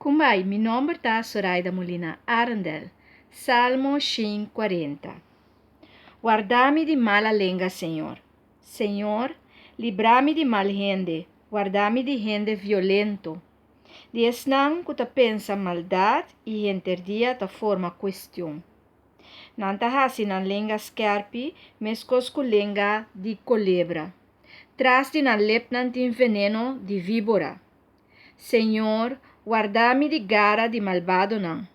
Kumbai, mi nomber ta Soraida Molina Arendel. Salmo 140. Warda mi di mala lenga, Señor. Señor, libra mi di mal hende, warda mi di hende violento. Di esnan ku ta pensa maldat i henter dia ta forma kuestion. Nan ta hasi nan lenga skèrpi meskos ku lenga di kolebra. Tras di nan lepnan tin veneno di víbora. Señor, warda mi di gara di malbadonan.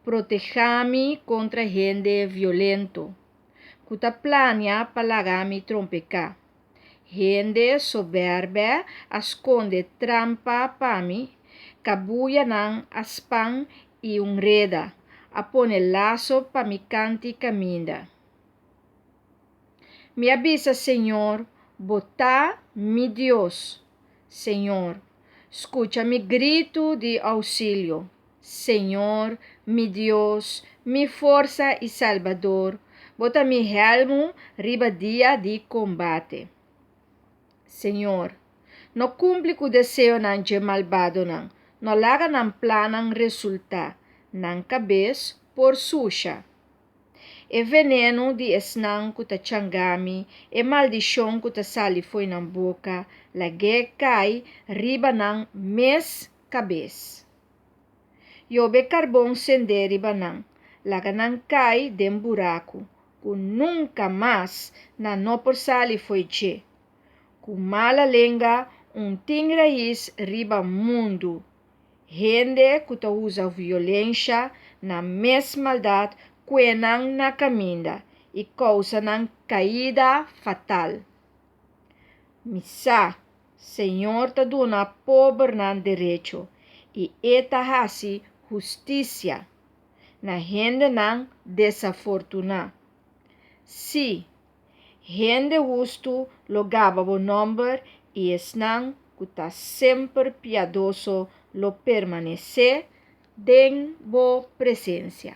Protehá mi kontra hende violento, ku ta plania pa laga mi trompeká. Hende sobèrbè a skonde trampa pa mi, kabuyanan a span i un reda, a pone laso pa mi kant'i kaminda. Mi a bisa Señor, Bo ta mi Dios. Señor, skucha mi gritu di ousilio. Señor, mi Dios, mi forsa i Salbador, bo ta mi hèlmu riba dia di kombate. Señor, no kumpli ku deseonan dje malbadonan, no laga nan plannan resultá, nan kabes por susha. E venenu di esnan ku ta changa mi, e maldishon ku ta sali fo'i nan boka, lag'é kai riba nan mes kabes. Yobe karbon sendé riba nan, laga nan kai den buraku, ku nunka mas nan no por sali fo'i dje. Ku mala lenga un tin rais riba mundu. Hende ku ta usa violensha nan mes maldat kue nan na kaminda i kousa nan kaida fatal. Mi sa, Señor ta duna pobernan derecho i E ta hasi hustisia na hendenan desafortuná. Sí, Hende hustu lo gaba bo nòmber i esnan ku ta semper piadoso lo permanesé den bo presensia.